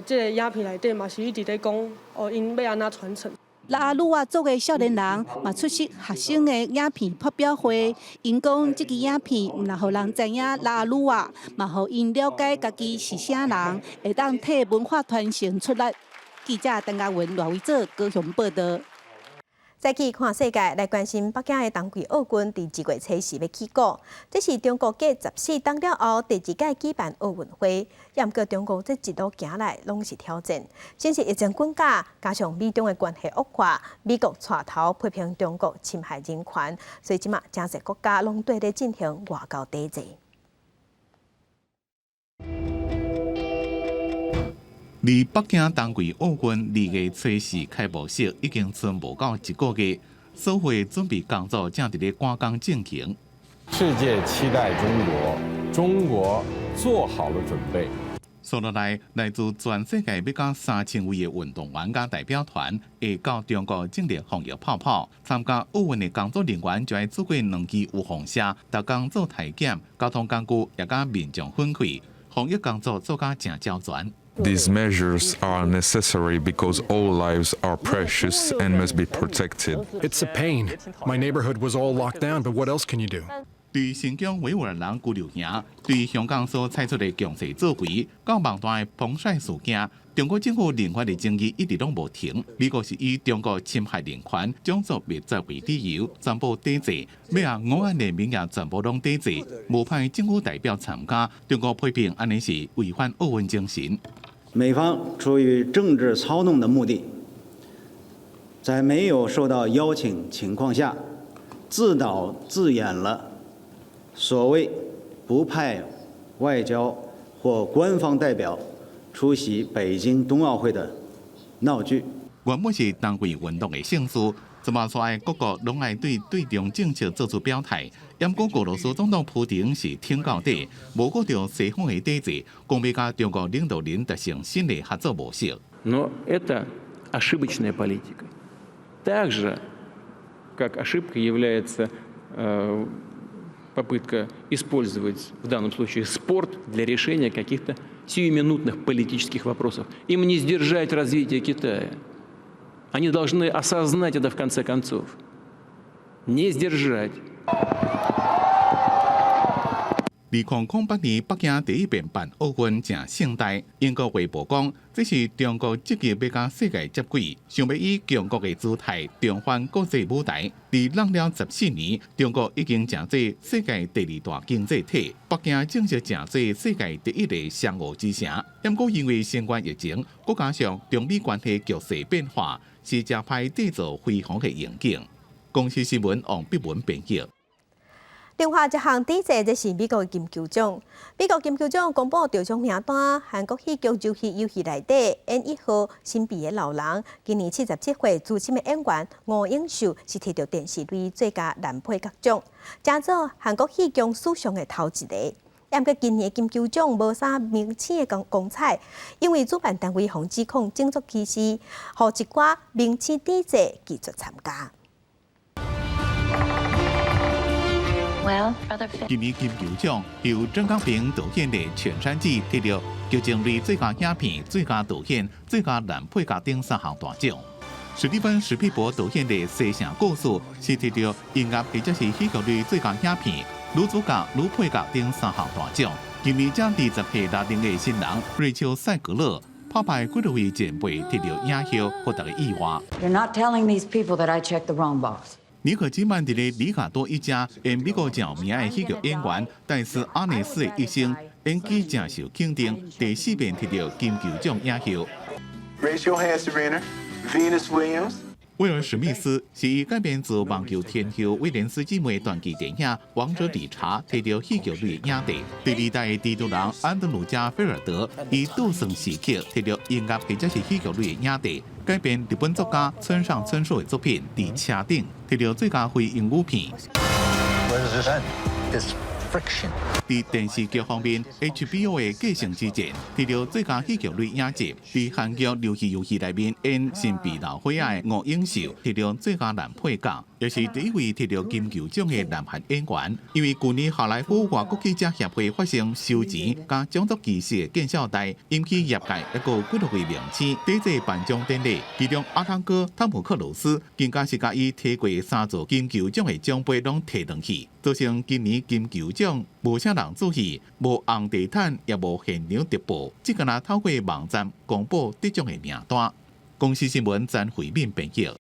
這个影片內底嘛是一直咧講，哦，𪜶欲按怎傳承。拉阿魯仔族的少年人嘛出席學生的影片發表會，𪜶講這支影片毋但予人知影拉阿魯仔，嘛予𪜶了解家己是啥人，會當替文化傳承出力。記者陳嘉文、賴維祖高雄報導。再去看世界，來關心北京的冬季奧運，佇2月初四欲起鼓。這是中國繼14冬了後第二屆舉辦奧運會。也毋過中國這一路行來攏是挑戰，先是疫情滾價，加上美中的關係惡化，美國帶頭批評中國侵害人權，所以這馬誠濟國家攏綴咧進行外交抵制。離北京冬季奧運2月初四開幕式已經賰無夠一個月，所有準備工作正佇咧趕工進行。世界期待中國，中國做好了準備。紲落來，來自全世界欲到3000位的運動員佮代表團，會到中國進行防疫泡泡。參加奧運的工作人員就愛做過兩支預防射，逐工做體檢，交通工具也佮民眾分開，防疫工作做甲誠周全。 These measures are necessary because all lives are precious and must be protected. It's a pain. My neighborhood was all locked down, but what else can you do? 對新疆維吾爾人拘留營，對香港所採取的強制作為，到網大的彭帥事件，中國政府人權的爭議一直攏無停。美國是以中國侵害人權、種族滅絕為理由，全部抵制。尾仔五眼聯盟也全部攏抵制，無派政府代表參加。中國批評按呢是違反奧運精神。美方出於政治操弄的目的，在沒有受到邀請情況下，自導自演了所謂不派外交或官方代表出席北京冬奧會的鬧劇。原本是冬季運動的盛事，這馬出來各國攏愛對對中政策做出表態。毋過俄羅斯總統普丁是挺到底，無顧著西方的抵制，講欲佮中國領導人達成新的合作模式。 Но это ошибочная политика. Так же, как ошибкой является попытка использовать в данном случае спорт для решения каких-то сиюминутных политических вопросов. Им не сдержать развитие Китая. Они должны осознать это в конце концов. Не сдержать. 2008年北京第一遍辦奧運誠盛大，英國衛報講，這是中國積極欲佮世界接軌，想欲以強國的姿態重返國際舞台。佇挵了14年，中國已經成做世界第二大經濟體，北京正式成做世界第一个商務之城。毋過因為新冠疫情，閣加上中美關係局勢變化，是誠歹締造輝煌的願景。公視新聞王碧文編譯。另外一項典禮，這是美國的金球獎。美國金球獎公布得獎名單，韓國戲劇魷魚遊戲內底演一號神秘的老人，今年77歲資深的演員吳永秀是提著電視類最佳男配角獎，成做韓國戲劇史上的頭一个。毋過今年金球獎無啥明星的光彩，因為主辦單位予指控種族歧視，予一寡明星典禮拒絕參加。今年金球獎由張國平導演的《犬山記》得著劇情類最佳影片、最佳導演、最佳男配角等三項大獎。史蒂芬史匹柏導演的《西城故事》是得著音樂或者是戲劇類最佳影片、女主角、女配角等三項大獎。今年才20歲拉丁裔新人瑞秋賽格勒拋敗幾多位前輩得著影后，予大家意外。 You're not telling these people that I checked the wrong box. 妮可基嫚佇咧里卡多一家演美國誠有名的喜劇演員，黛絲阿內斯的一生演技誠受肯定，第四遍提著金球獎影后。 Raise your hand, Serena. Venus Williams. 威爾史密斯是以改編自網球天后威廉斯姊妹傳記電影《王者理查》提著戲劇類影帝。第二代的蜘蛛人安德魯加菲爾德以倒算時刻提著音樂或者是戲劇類影帝，改編日本作家村上春樹的作品《佇車頂》，提著最佳非英語片。 Where does this end? This friction. 佇電視劇方面，HBO 的《繼承之戰》提著最佳戲劇類影集；佇韓劇《魷魚遊戲》內面演神秘老歲仔的吳永秀提著最佳男配角，也是第一位提著金球獎的南韓演員。因為舊年好萊塢外國記者協會發生收錢佮種族歧視的見笑代，引起業界一個幾多位明星抵制頒獎典禮。其中阿湯哥湯姆克魯斯更加是共伊提過三座金球獎的獎盃攏提轉去，造成今年金球獎無啥人注意，無紅地毯，也無現場直播，只敢若透過網站公布得獎的名單。公視新聞詹慧敏編譯。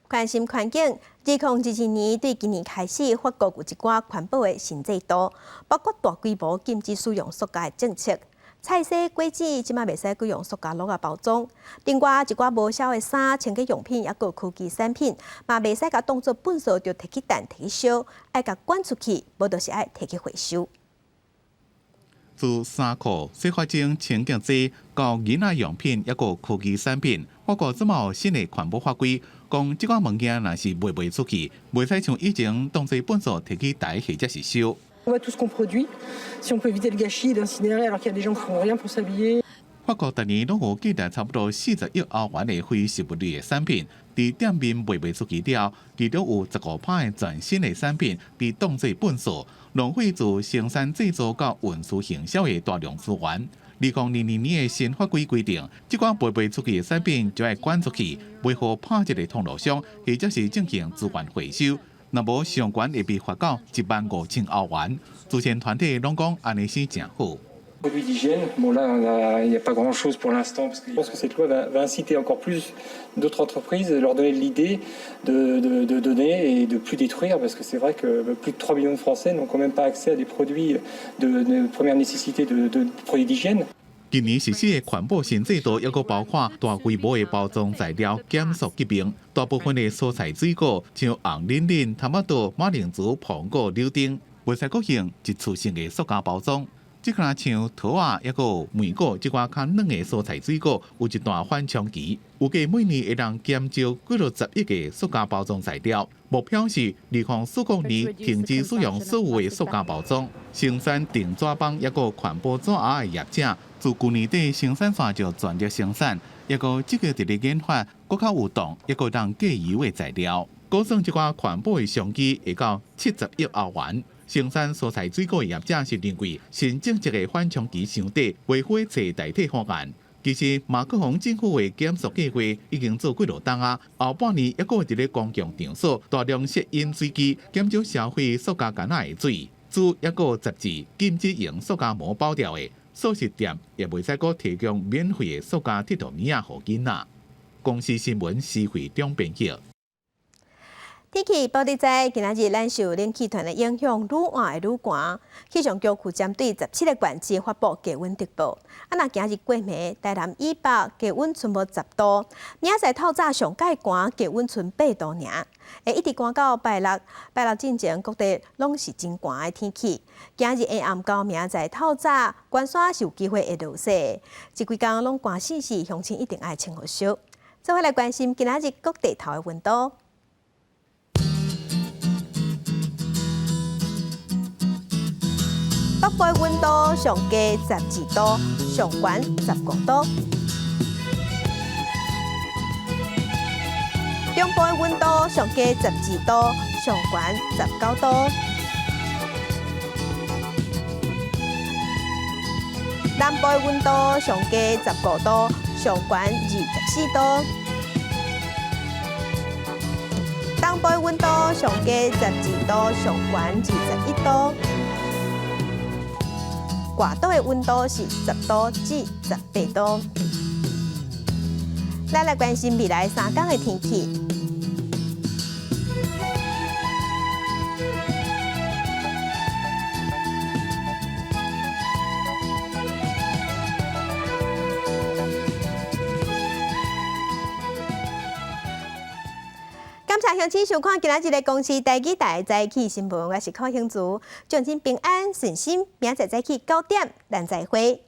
關心環境，2022年對今年開始，法國有一寡環保的新制度，包括大規模禁止使用塑膠的政策。菜蔬果子這馬袂使閣用塑膠簍仔包裝。另外，一寡無痟的衫、清潔用品，抑閣科技產品，嘛袂使共當做糞埽就提去擲、提去燒，愛共捐出去，無就是愛提去回收。自衫褲、洗髮精、清潔劑到囡仔用品，抑閣科技產品，法國這馬有新的環保法規，講這款物件若是賣袂出去，袂使像以前當做糞埽提去擲或者是燒。 On voit tout ce qu'on produit, si on peut éviter le gâchis, d'incinérer alors qu'il y a des gens qui n'ont rien pour s'habiller. 法國逐年攏有價值差不多40億歐元的非食物類的產品，佇店面賣袂出去了，其中有15%的全新的產品被當做糞埽，浪費自生產製造到運輸行銷的大量資源。2022年的新法規規定，這款賣袂出去的產品就愛捐出去，袂予拍一个通路商，或者是進行資源回收。若無上懸會被罰到15,000歐元。慈善團體攏講按呢是誠好。 Produits d'hygiène, bon là, il n'y a pas grand-chose pour l'instant, parce que je pense que cette loi va inciter encore plus d'autres entreprises, leur donner l'idée de donner et de plus détruire, parce que c'est vrai que plus de 3 millions de Français n'ont quand même pas accès à des produits de première nécessité, de produits d'hygiène. 今年實施的環保新制度，抑閣包括大規模的包裝材料減塑革命。大部分的蔬菜水果，像紅輪輪、頭仔肚、馬鈴薯、蘋果、柳丁，袂使閣用一次性的塑膠包裝。這敢若像桃仔，抑閣莓果，這寡較軟的蔬菜水果，有一段緩衝期，預計每年會當減少幾若十億个塑膠包裝材料。目標是2045年停止使用所有的塑膠包裝。生產定紙板抑閣環保紙盒的業者，自舊年底生產線就全力生產，抑閣積極佇咧研發，閣較有動，抑閣當隔油的材料。估算這寡環保的商機會到70億歐元。生產蔬菜水果的業者是認為新政策的緩衝期傷短，袂赴揣代替方案。其實馬克宏政府的減塑計劃已經做幾落冬啊，後半年抑閣會佇咧公共場所大量設飲水機，減少消費塑膠罐仔的水。自抑閣十字禁止用塑膠膜包掉的速食店，也袂使閣提供免費的塑膠鐵頭物仔予囡仔。公視新聞施惠中編輯。天氣報你知，今仔日咱受冷氣團的影響，愈晚會愈寒。氣象局有針對17個縣市發布低溫特報。啊，若今日過暝，台南以北低溫賰無10度，明仔載透早上蓋寒，低溫賰8度爾。會一直寒到拜六，拜六進前各地攏是真寒的天氣。今日下暗到明仔載透早，關山是有機會會落雪。這幾工攏寒死死，鄉親一定愛穿好少。做伙來關心今仔日各地頭的溫度。北部溫度上低12度，上懸15度。中部溫度上低12度，上懸19度。南部溫度上低15度，上懸24度。東部溫度上低12度，上懸21度。外島的溫度是10度至18度。咱來關心未來3天的天氣。感謝鄉親收看今仔日的公視台語台早起新聞，我是柯興竹，祝恁平安順心，明仔載早起9點，咱再會。